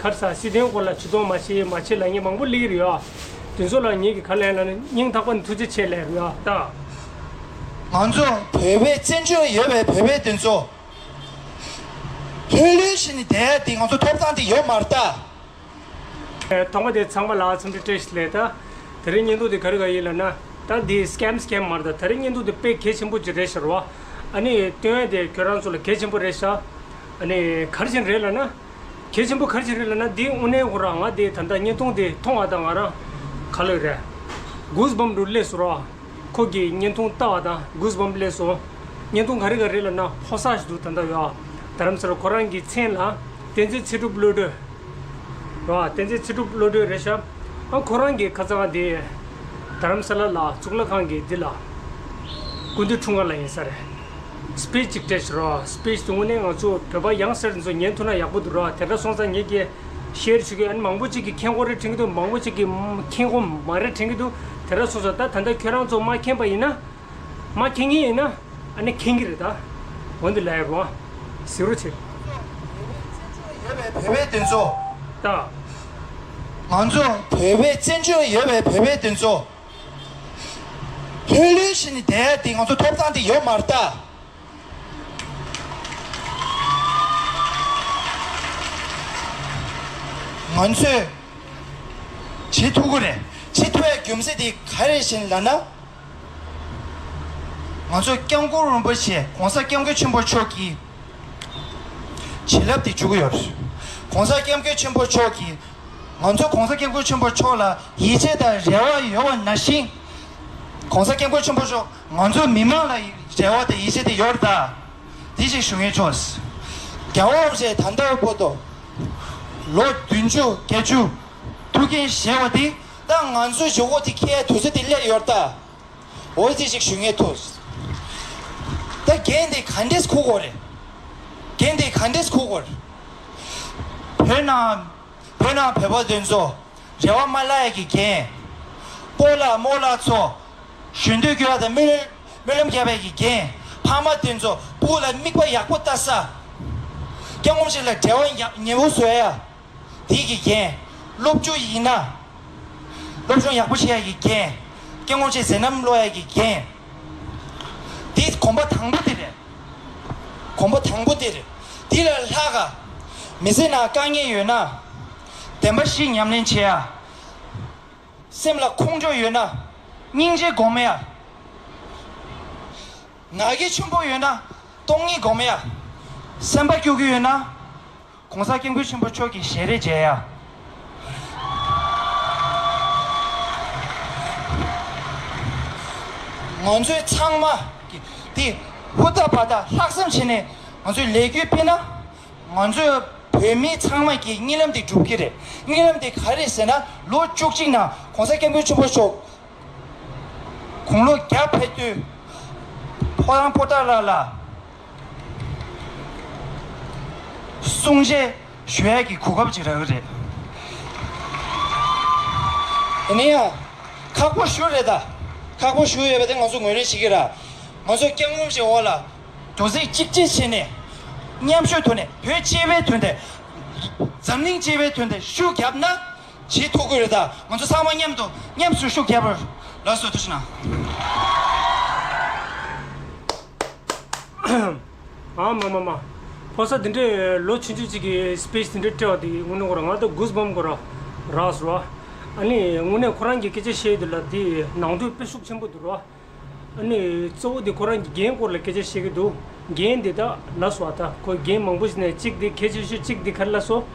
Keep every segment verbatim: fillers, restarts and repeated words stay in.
ག་རེ་ཟ། སྲིད་དོན་སྐོར་ལ་ཇུས་གཏོགས་མ་བྱེད་མ་བྱེད་ལབ་མཁན་མང་པོ་སླེབས་ཀྱི་རེད་ཡ། དེ་ཚོ་ལ་ངེད་ཀྱིས་ག་ལབ་ལབ་ན། སྙིང་ཐག་པ་ནས་ཐུགས་རྗེ་ཆེ་ལབ་རེད་ཡ། ད་ང་ཚོ་བོད་པའི་བཙན་བྱོལ་ཡོད་པའི་བོད་པའི་དེ་ཚོ་ལྷོད་ལྷོད་བྱས་ནས་བསྡད་ཡ་དེ་ང་ཚོ་ཐོབ་ཐང་དེ་ཡོད་མ་རེད་ད། ཐོག་མ་དེ་ཚང་མ་ལ་འཚམས་འདྲི་བཀྲ་ཤིས་བདེ་ལེགས། ད་དེ་རིང་བརྙན་ཐུང་དེ་ག་རེ་ག་ཡིན་ལབ་ན། ད་འདི་སི་ཀེམ་སི་ཀེམ་མ་རེད། ད་དེ་རིང་བརྙན་ཐུང་དེ་དཔེ་གལ་ཆེན་པོ་ཅིག་རེད་ཤག་རོ། ཨ་ནི་སྟོན་ཡ་དེ་ཁྱོད་རང་ཚོ་ལ་གལ་ཆེན་པོ་རེད་ཤག། ཨ་ནི་ག་རེ་བྱས་ནས་རེད་ལབ་ན། གལ་ཆེན་པོ་ག་རེ་བྱས་ནས་རེད་ལབ་ན། འདི་དངོས་གནས་ཁོ་རང་ང་དེ་ད་ལྟ་བརྙན་ཐུང་དེ་མཐོང་བ་དང་ང་རང་ག་ལབ་རེད། གུ་སི་བམ་རུ་སླེབས་སོང་རོ། ཁོ་གི་བརྙན་ཐུང་ལྟ་བ་དང་གུ་སི་བམ་སླེབས་སོང་། བརྙན་ཐུང་ག་རེ་ག་རེ་ལབ་ན། ཕོ་གསར་ཞིག་འདུག་ད་ལྟ་ཡོད། རྡ་རམ་ས་ལ། ཁོ་རང་གི་མཚན་ལ་བསྟན་འཛིན་ཚེ་སྒྲུབ་བློ་གྲོས། རོ། བསྟན་འཛིན་ཚེ་སྒྲུབ་བློ་གྲོས་རེད་ཤག། ཨ་ཁོ་རང་གི་ཁ་སང་དེ་རྡ་རམ་ས་ལ་ལ་གཙུག་ལག་ཁང་གི་འདི་ལ་སྐུ་མདུན་འཁྲུངས་སྐར་ལ་ཡིན་ས་རེད། སི་པི་ཆི་ཅིག་སྤྲད་ཤག་རོ། སི་པི་ཆི་དེ་དངོས་གནས་ང་ཚོ་བོད་པ་ཡང་སེ་ར་ཚོ་ཉན་ཐུབ་ན་ཡག་པོ་འདུག་རོ། དེ་འདྲ་སོང་ཙང་ངེད་ཀྱིས་ཤེར་ཞུ་གི། ཨ་ནི་མང་པོ་ཅིག་གིས་མཁྱེན་གྱི་ཡོད་རེད་དྲན་གྱི་འདུག། མང་པོ་ཅིག་གིས་མཁྱེན་གྱི་ཡོད་མ་རེད་དྲན་གྱི་འདུག། དེ་འདྲ་སོང་ཙང་ད་ད་ལྟ་ཁྱོད་རང་ཚོ་མ་མཁྱེན་པ་ཡིན་ན། མ་མཁྱེན་མཁན་ཡིན་ན་ཨ་ནི་མཁྱེན་གྱི་རེད་ད། འོན་ཏེ་ལབ་ཡ་རུང་ཨ། གཟིགས་རོགས་བྱེད། ཡོད་པའི་བོད་པའི་དེ་ཚོ། ད་ང་ཚོ་བོད་པའི་བཙན་བྱོལ་ཡོད་པའི་བོད་པའི་དེ་ཚོ་ལྷོད་ལྷོད་བྱས་ནས་བསྡད་ཡ་དེ་ང་ཚོ་ཐོབ་ཐང་དེ་ཡོད་མ་རེད་ད། ང་ཚོས་བྱེད་ཐུབ་ཀྱི་རེད། བྱེད་ཐུབ་པའི་རྒྱུ་མཚན་དེ་ག་རེ་ཡིན་ལབ་ན། ང་ཚོ་སྐྱབས་མགོན་རིན་པོ་ཆེ། གོང་ས་སྐྱབས་མགོན་ཆེན་པོ་མཆོག་གི་བྱིན་རླབས་དེ་འཇུག་གི་ཡོད་རེད། གོང་ས་སྐྱབས་མགོན་ཆེན་པོ་མཆོག་གིས། ང་ཚོ་གོང་ས་སྐྱབས་མགོན་ཆེན་པོ་མཆོག་ལ་ཡིད་ཆེས་དང་རེ་བ་ཡོད་པ་ནང་བཞིན། གོང་ས་སྐྱབས་མགོན་ཆེན་པོ་མཆོག་ང་ཚོ་མི་མང་ལ་རེ་བ་དང་ཡིད་ཆེས་དེ་ཡོད་རེད་ད། དེ་ཞིག་ཞུ་ངེས་ཆོག། རྒྱལ་བ་རིན་པོ་ཆེ་ད་ལྟ་བར་དུ་ལོ་བདུན་ཅུ་བརྒྱད་ཅུ་ཐུགས་འགན་བཞེས་པ་དེ། ད་ང་ཚོའི་གཞུག་གུ་དེ་འཁྱེར་ཡ་དུས་ཚོད་དེ་སླེབས་ཡོད་རེད་ད། འོ་དེ་ཞིག་ཞུ་ངེས་ཐུགས། ད་འགན་དེ་ག་འདྲས་འཁུར་དགོས་རེད། འགན་དེ་ག་འདྲས་འཁུར་དགོས་རེད། བོད་ནང་བོད་ནང་བོད་པ་དེ་ཚོ་རེ་བ་མ་བརླག་ཡ་གི་འགན། སྤོ་ལགས་རྨོ་ལགས་ཚོ་གཞོན་དུས་སྐྱོ་བ་དང་སྨོན་སྨོན་ལམ་བརྒྱབ་པའི་གི་འགན། ཕ་མ་དེ་ཚོ་སྤུ་གུ་ལ་མིག་དཔེ་ཡག་པོ་ལྟ་ས། སྐྱབས་མགོན་ཆེན་ལ་འབྲེལ་བ་ཡག་ཉེ་པོ་བཟོ་ཡ། དེ་གི་འགན། སློབ་ཕྲུག་ཡིན་ན། སློབ་སྦྱོང་ཡག་པོ་བྱེད་ཡ་གི་འགན། སྐྱབས་མགོན་ཆེན་མཛད་རྣམ་ཀློག་ཡ་གི་འགན། དེ་གོམ་པ་དང་པོ་དེ་རེད། གོམ་པ་དང་པོ་དེ་རེད། དེ་ལས་ལྷག་ག་མི་ཚེ་ནང་དཀའ་ངལ་ཡོད་ན། བདེན་པ་བཞི་ཉམས་ལེན་བྱེད་ཡ། སེམས་ལ་ཁོང་ཁྲོ་ཡོད་ན། སྙིང་རྗེ་སྒོམ་ཡ། ང་རྒྱལ་ཆེན་པོ་ཡོད་ན། སྟོང་ཉིད་སྒོམ་ཡ། སེམས་པ་སྐྱོ་གི་ཡོད་ན། གོང་ས་སྐྱབས་མགོན་ཆེན་པོ་མཆོག་གི་ཞལ་རས་མཇལ་ཡ། ང་ཚོའི་ཚང་མ་གི་དེ་ཧུར་ཐག་འབད་ཐག་ལྷག་བསམ་བྱས་ནས་ང་ཚོས་ལས་འགུལ་སྤེལ་ན། ང་ཚོའི་བོད་མི་ཚང་མ་གི་གཉིད་ལམ་དེ་འགྲུབ་ཀྱི་རེད། གཉིད་ལམ་དེ་ག་རེ་ཟེར་ན། ལོ་བཅུ་གཅིག་ནང་གོང་ས་སྐྱབས་མགོན་ཆེན་པོ་མཆོག་དགུང་ལོ་བརྒྱ་ཕེབས་དུས་ཕོ་བྲང་པོ་ཏཱ་ལ་ལ་གསུང་བཤད་ཞུ་ཡས་ཀྱི་གོ་སྐབས་ཅིག་རག་གི་རེད། ཡིན་ན་ཡང་ཁག་པོ་ཞེ་པོ་རེད་ད། ཁག་པོ་ཞེ་པོ་ཡོད་པ་དེ་ང་ཚོ་ངོས་ལེན་བྱེད་ཀྱི་རེད། ང་ཚོ་སྐྱབས་མགོན་ཆེན་པོ་ལ་འགྲོ་རྩིས་གཅིག་སྒྲིལ་བྱས་ནས་མཉམ་ཞུགས་ཐོག་ནས་བོད་སྤྱི་པའི་དོན་དུ། འཛམ་གླིང་སྤྱི་པའི་དོན་དུ་ཤུགས་བརྒྱབ་ན། བྱེད་ཐུབ་ཀྱི་རེད་ད། ང་ཚོ་ཚང་མ་མཉམ་དུ་མཉམ་དུ་ཤུགས་རྒྱབ་པར་ལགས་སོ། ཐུགས་རྗེ་གནང་། ཨ་མ་མ་མ། ཕོ་གསར་དེ་འདྲས་ལོ་ཆུང་ཆུང་ཅིག་གིས་སི་པི་ཆི་དེ་འདྲས་སྤྲད་པ་དེ་དངོས་གནས་ཁོ་རང་ང་ད་གུ་སི་བམ་ཁོ་རང་རག་སོང་ར། ཨ་ནི་དངོས་གནས་ཁོ་རང་གིས་སྐད་ཆ་བཤད་དུས་ལ་དེ་ནང་དོན་དཔེ་ཤུགས་ཆེན་པོ་འདུག་ར། ཨ་ནི་གཙོ་བོ་དེ་ཁོ་རང་གི་འགན་སྐོར་ལ་སྐད་ཆ་བཤད་ཀྱི་འདུག། འགན་དེ་ད་ལབ་སོང་ཨ། ད་ཁོ་འགན་མང་པོ་ཞིག་ནས་གཅིག་དེ་གལ་ཆེ་ཤོས་གཅིག་དེ་ག་རེ་ལབ་སོང་།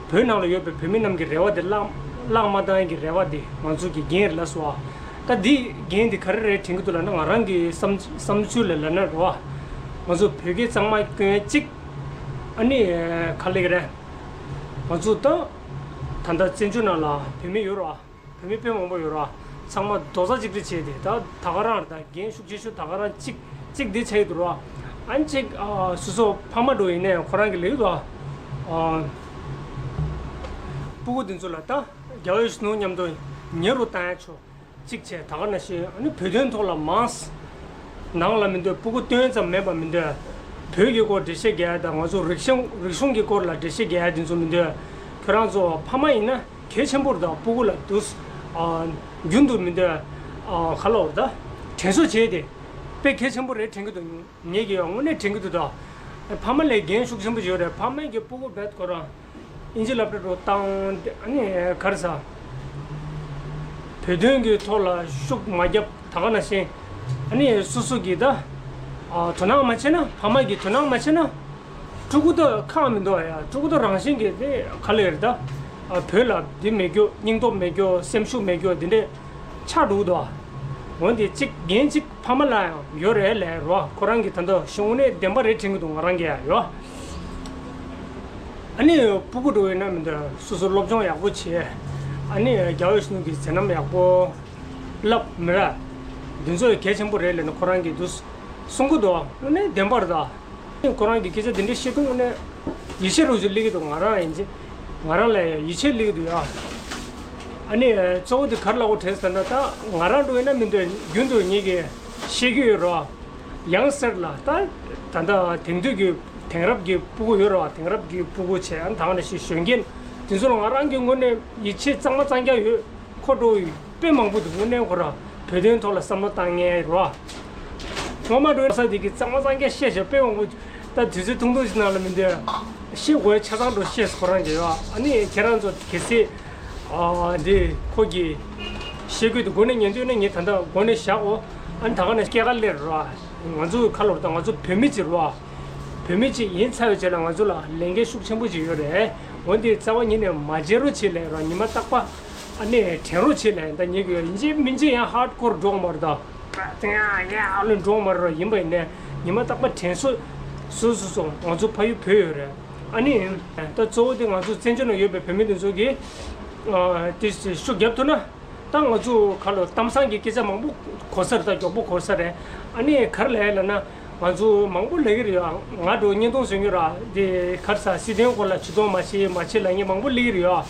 བོད་ནང་ལ་ཡོད་པའི་བོད་མི་རྣམས་ཀྱི་རེ་བ་དེ་བརླག་བརླག་མ་བཏང་ཡག་གི་རེ་བ་དེ་ང་ཚོ་གི་འགན་རེད་ལབ་སོང་ཨ། ད་འདི་འགན་དེ་ག་རེ་རེད་དྲན་གྱི་འདུག་ལབ་ན། ང་རང་གི་བསམ་བསམ་ཚུལ་ལ་ལབ་ན་རེད་བ། ང་ཚོ་བོད་སྐད་གཙང་མ་སྐྱོན་གཅིག། ཨ་ནི་ག་རེ་ལབ་ཀྱི་རེད། ང་ཚོ་ད་ད་ལྟ་བཙན་བྱོལ་ནང་ལ་བོད་མི་ཡོད་རེད་བ། བོད་མི་དཔེ་མང་པོ་ཡོད་ར། ཚང་མ་རྡོག་རྩ་གཅིག་སྒྲིལ་བྱས་ཏེ་ད་ད་ག་རང་རེད། ད་འགན་ཤུགས་ཆེ་ཤོས་ད་ག་རང་གཅིག་གཅིག་འདི་ཆགས་ཀྱི་འདུག་ར། ཨ་ནི་གཅིག་ཨ་སོ་སོ་ཕ་མ་འདྲ་ཡིན་ནའི་ཁོ་རང་གི་ལས་ཡོད་ར། ཨ་སྤུ་གུ་འདི་ཚོ་ལ་ད་རྒྱལ་བ་ཡིད་བཞིན་ནོར་བུ་མཉམ་དུ་ཉེ་རུ་བཏང་ཡ་ཆོག་གཅིག་བྱས། ད་ག་ནང་བཞིན་ཨ་ནི་བོད་དོན་ཐོག་ལ་མང་ནང་ལ་མི་འདོད། སྤུ་གུ་སྟོན་ཙམ་མེད་པ་མི་འདོད། བོད་ཀྱི་སྐོར་འགྲེལ་བཤད་རྒྱག་ཡ་དང་ང་ཚོ་རིག་གཞུང་རིག་གཞུང་གི་སྐོར་ལ་འགྲེལ་བཤད་རྒྱག་ཡ་འདི་ཚོ་མི་འདོད། ཁྱོད་རང་ཚོ་ཕ་མ་ཡིན་ན་གལ་ཆེན་པོ་རེད་ད། སྤུ་གུ་ལ་དུས་ཨ་རྒྱུན་དུ་མི་འདོད་ཨ་ག་ལབ་རེད་ད། དྲན་གསོ་བྱས་ཏེ་དཔེ་གལ་ཆེན་པོ་རེད་དྲན་གྱི་འདུག་ངེད་ཀྱིས་ཡང་དངོས་གནས་དྲན་གྱི་འདུག་ད། ཕ་མ་ལ་འགན་ཤུགས་ཆེན་པོ་ཡོད་རེད། ཕ་མས་ཀྱི་སྤུ་གུ་བེད་ཁོ་རང་ཨིན་ཇི་སློབ་གྲྭ་འགྲོ་བཏང་། ཨ་ནི་ག་རེ་ཟ། བོད་དོན་གྱི་ཐོག་ལ་ཤུགས་མ་བརྒྱབ། ད་ག་ནང་བཞིན་ཨ་ནི་སོ་སོ་གིས་ད་ཨ་དོ་སྣང་མ་བྱས་ན། ཕ་མ་གིས་དོ་སྣང་མ་བྱས་ན། ཕྲུ་གུ་ད་ཁག་མི་འདུག་ཡ། ཕྲུ་གུ་ད་རང་བཞིན་གྱིས་དེ་ག་ལེར་ད་ཨ་བོད་ལ་འདི་མེད་རྒྱུ། སྙིང་སྟོབས་མེད་རྒྱུ། སེམས་ཤུགས་མེད་རྒྱུ། འདི་འདྲས་ཆགས་འགྲོ་གི་འདུག་འོན་ཏེ་གཅིག་འགན་གཅིག་ཕ་མ་ལ་ཡང་ཡོད་རེད་ལབ་རོ། ཁོ་རང་གིས་ད་ལྟ་ཤེས་དངོས་གནས་བདེན་པ་རེད་དྲན་གྱི་འདུག་ང་རང་གིས་ཡང་ཡོད། ཨ་ནི་སྤུ་གུ་འགྲོ་ཡོད་ན་མི་འདུག་སོ་སོ་སློབ་སྦྱོང་ཡག་པོ་བྱས། ཨ་ནི་རྒྱལ་བ་ཡིད་བཞིན་ནོར་བུ་གི་མཛད་རྣམ་ཡག་པོ་བསླབ་མི་ར། འདི་ཚོ་གལ་ཆེན་པོ་རེད་ལབ་ནས་ཁོ་རང་གིས་འདུག་གསུང་གི་འདུག་དངོས་གནས་བདེན་པ་རེད་ད། ཁོ་རང་གིས་སྐད་ཆ་འདི་འདྲ་བཤད་དུས་དངོས་གནས་ཡིད་ཆེས་རུ་ཞིག་སླེབས་ཀྱི་འདུག་ང་རང་ཡིན་གཅིག་ང་རང་ལ་ཡང་ཡིད་ཆེས་སླེབས་ཀྱི་འདུག་ཡ། ཨ་ནི་གཙོ་བོ་དེ་ག་རེ་ལབ་དགོས་དྲན་ཟེར་ན། ད་ང་རང་འགྲོ་ཡིན་ན་མི་འདོད་རྒྱུན་དུ་ངེད་ཀྱིས་བཤད་ཀྱི་ཡོད་རོ། ཡང་སེར་ལ་ད་ད་ལྟ་དེང་དུས་ཀྱི་དེང་རབས་ཀྱི་སྤུ་གུ་ཡོད་རོ། དེང་རབས་ཀྱི་སྤུ་གུ་བྱས། ཨ་ནི་ད་ག་ནང་བཞིན་གཞོན་སྐྱེས་འདི་ཚོ་ལ་ང་རང་གི་ངོས་ནས་ཡིད་ཆེས་གཙང་མ་གཙང་རྐྱང་ཡོད། ཁོ་འགྲོ་ཡི་དཔེ་མང་པོ་འདུག་དངོས་གནས་ཁོ་རང་བོད་དོན་ཐོག་ལ་བསམ་བློ་བཏང་མཁན་རོ། ངོ་མ་འགྲོ་ས་དེ་གི་གཙང་མ་གཙང་རྐྱང་བཤད་བྱས་དཔེ་མང་པོ། ད་དུས་ཚོད་ཐུང་ཐུང་ཞིག་ནང་ལ་མི་འདོད་བཤད་དགོས་ཆ་ཚང་འགྲོ་བཤད་ཁོ་རང་གི་ཡོད། ཨ་ནི་ཁྱེད་རང་ཚོ་གལ་སྲིད་ཨ་འདི་ཁོ་གི་བཤད་རྒྱུ་དེ་མགོ་ནས་ཉན་འདོད་ན་ངས་ད་ལྟ་མགོ་ནས་བཞག་གོ་ཨ་ནི་ད་ག་ནས་སྐྱེས་ཀ་ལེར་རོ། ང་ཚོ་ཁ་ལོར་ད་ང་ཚོ་བོད་མི་གཅིག་རོ། བོད་མི་གཅིག་ཡིན་ཚར་བའི་རྗེས་ལ་ང་ཚོ་ལ་ལས་འགན་ཤུགས་ཆེན་པོ་ཅིག་ཡོད་རེད། འོན་ཏེ་རྩ་བ་ཉིད་ནས་མ་བརྗེད་རོགས་བྱེད་ལབ་རོ། ཉི་མ་རྟག་པར་ཨ་ནི་དྲན་རོགས་བྱེད་ལབ། ད་ཉིད་ཀྱི་ཡིན་གཅིག་མིན་གཅིག་ཡང་ཧར་ཌི་ཀོར་འགྲོ་མ་རེད་ད། ཡང་ཡང་ཨ་ལོས་འགྲོ་མ་རེད་རོ། ཡིན་པ་ཡིན་ནས་ཉི་མ་རྟག་པར་དྲན་གསོ་བཟོ་བཟོ་བཟོ། ང་ཚོ་ཕ་ཡུལ་བོད་ཡོད་རེད། ཨ་ནི་ད་གཙོ་བོ་དེ་ང་ཚོ་བཙན་བྱོལ་ནང་ཡོད་པའི་བོད་མི་དེ་ཚོ་གིས་ཨ་དེ་ཤུགས་རྒྱབ་ཐུབ་ན། ད་ང་ཚོ་ཁ་ལོ་གཏམ་བཟང་གི་སྐད་ཆ་མང་པོ་གོ་ས་རེད། ད་མགྱོགས་པོ་གོ་ས་རེད། ཨ་ནི་ག་རེ་ལབ་ཡ་ལབ་ན། ང་ཚོ་མང་པོ་ལབ་ཀྱི་རེད་ཡ། ང་འགྲོ་བརྙན་ཐུང་བཟོ་མཁན་ར། དེ་ག་རེ་ཟ། སྲིད་དོན་སྐོར་ལ་ཇུས་གཏོགས་མ་བྱེད་མ་བྱེད་ལབ་མཁན་མང་པོ་སླེབས་ཀྱི་རེད་ཡ།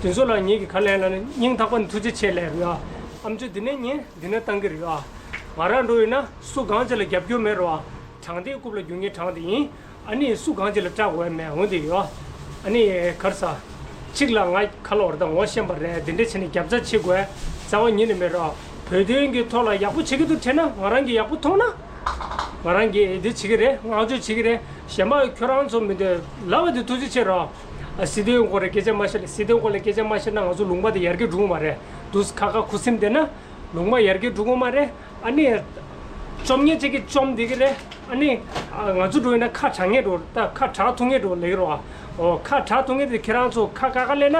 དེ་ཚོ་ལ་ངེད་ཀྱིས་ག་རེ་ལབ་ཡ་ལབ་ན། སྙིང་ཐག་པ་ནས་ཐུགས་རྗེ་ཆེ་ལབ་རེད་ཡ། ཨམ་ཅོག་འདི་ནས་ཉན། འདི་ནས་བཏང་གི་རེད་ཡ། ང་རང་འགྲོ་ཡོད་ན་སུ་གང་ཅི་ལ་རྒྱབ་སྐྱོར་མེད་ར། དྲང་བདེན་རྐུབ་ལ་རྒྱུག་མཁན་དྲང་བདེན་ཡིན། ཨ་ནི་སུ་གང་ཅི་ལ་སྐྲག་དགོས་མེད། འོན་ཏེ་ཡོད། ཨ་ནི་ག་རེ་ཟ། གཅིག་ལ་ང་ཁ་ལོ་བར་དང་ངོ་ཤེས་པ་རེད། དེ་འདྲ་བྱས་ནས་རྒྱབ་རྩ་བྱེད་དགོས་རྩ་བ་ཉིད་ནས་མེད་རོགས། བོད་དོན་གྱི་ཐོག་ལ་ཡག་པོ་བྱེད་ཀྱི་འདུག་དྲན་ན། ང་རང་གིས་ཡག་པོ་མཐོང་ན། ང་རང་གིས་འདི་བྱེད་ཀྱི་རེད། བསྔགས་བརྗོད་བྱེད་ཀྱི་རེད། གཞན་པ་ཁྱོད་རང་ཚོ་མི་འདོད་ལབ་པ་དེ་ཐུགས་རྗེ་ཆེ་རོགས། ཨ་སྲིད་དོན་སྐོར་ལ་སྐད་ཆ་མ་བཤད་ལ། སྲིད་དོན་སྐོར་ལ་སྐད་ཆ་མ་བཤད་ན་ང་ཚོ་ལུང་པ་དེ་ཡར་རྒྱས་འགྲོ་གི་མ་རེད། འདུག་ཁ་ཁ་ཁུ་སིམ་བསྡད་ན་ལུང་པ་ཡར་རྒྱས་འགྲོ་གི་མ་རེད། ཨ་ནི། བཅོམ་མཁན་གཅིག་གིས་བཅོམ་བསྡད་ཀྱི་རེད། ཨ་ནི། ཨ་ང་ཚོ་འགྲོ་ཡིན་ན་ཁ་གྲག་མཁན་འགྲོ། ད་ཁ་གྲག་ཐུབ་མཁན་འགྲོ་ལབ་ཀྱི་རེད་བ། ཨོ་ཁ་གྲག་ཐུབ་མཁན་དེ་ཁྱེད་རང་ཚོ་ཁ་ཀ་ཀ་ལབ་ན།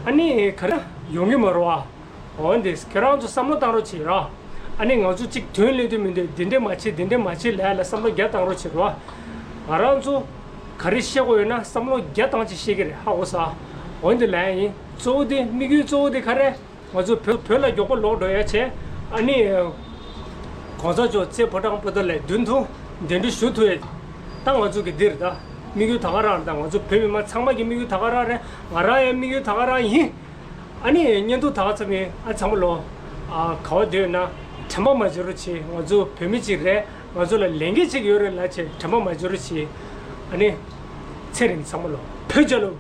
ཨ་ནི་ག་རེ་ཡོང་གི་མ་རེད་བ། འོ་འདི་ཁྱེད་རང་ཚོ་བསམ་བློ་བཏང་རོགས་བྱེད་ར། ཨ་ནི་ང་ཚོ་གཅིག་དོན་སླེབས་དུས་མི་འདོད་འདི་འདྲས་མ་བྱེད་འདི་འདྲས་མ་བྱེད་ལབ་ལ་བསམ་བློ་རྒྱ་བཏང་རོགས་བྱེད་ར། ང་རང་ཚོ་ག་རེ་བཤད་དགོས་ཡོད་ན་བསམ་བློ་རྒྱ་བཏང་ཅིག་བཤད་ཀྱི་རེད། ཧ་གོ་ས། འོ་འདི་ལབ་ཡ་ཡིན། གཙོ་བོ་དེ་དམིགས་ཡུལ་གཙོ་བོ་དེ་ག་རེ། ང་ཚོ་བོད་བོད་ལ་མགྱོགས་པོ་ལོག་འགྲོ་ཡ་བྱས། ཨ་ནི། གོང་ས་མཆོག་ཚེ་ཕོ་བྲང་པོ་ཏ་ལའི་མདུན་དུ་གདན་འདྲེན་ཞུ་ཐུབ་ཡ། ད་ང་ཚོ་གི་འདིར་ད་དམིགས་ཡུལ་ད་ག་རང་རེད། ད་ང་ཚོ་བོད་མི་མང་ཚང་མ་གི་དམིགས་ཡུལ་ད་ག་རང་རེད། ང་རང་ཡང་དམིགས་ཡུལ་ད་ག་རང་ཡིན། ཨ་ནི་བརྙན་ཐུང་ད་ག་ཙམ་ཡིན། ཨ་ཚང་མ་ལོ། ཨ་ག་བ་སྡོད་ན་དྲན་པ་མ་བརྗེད་རོགས་བྱེད། ང་ཚོ་བོད་མི་གཅིག་རེད། ང་ཚོ་ལ་ལས་འགན་གཅིག་ཡོད་རེད་ལབ་བྱས་དྲན་པ་མ་བརྗེད་རོགས་བྱེད། ཨ་ནི། ཚེ་རིང་ཚང་མ་ལོ། བོད་རྒྱལ་ལོ།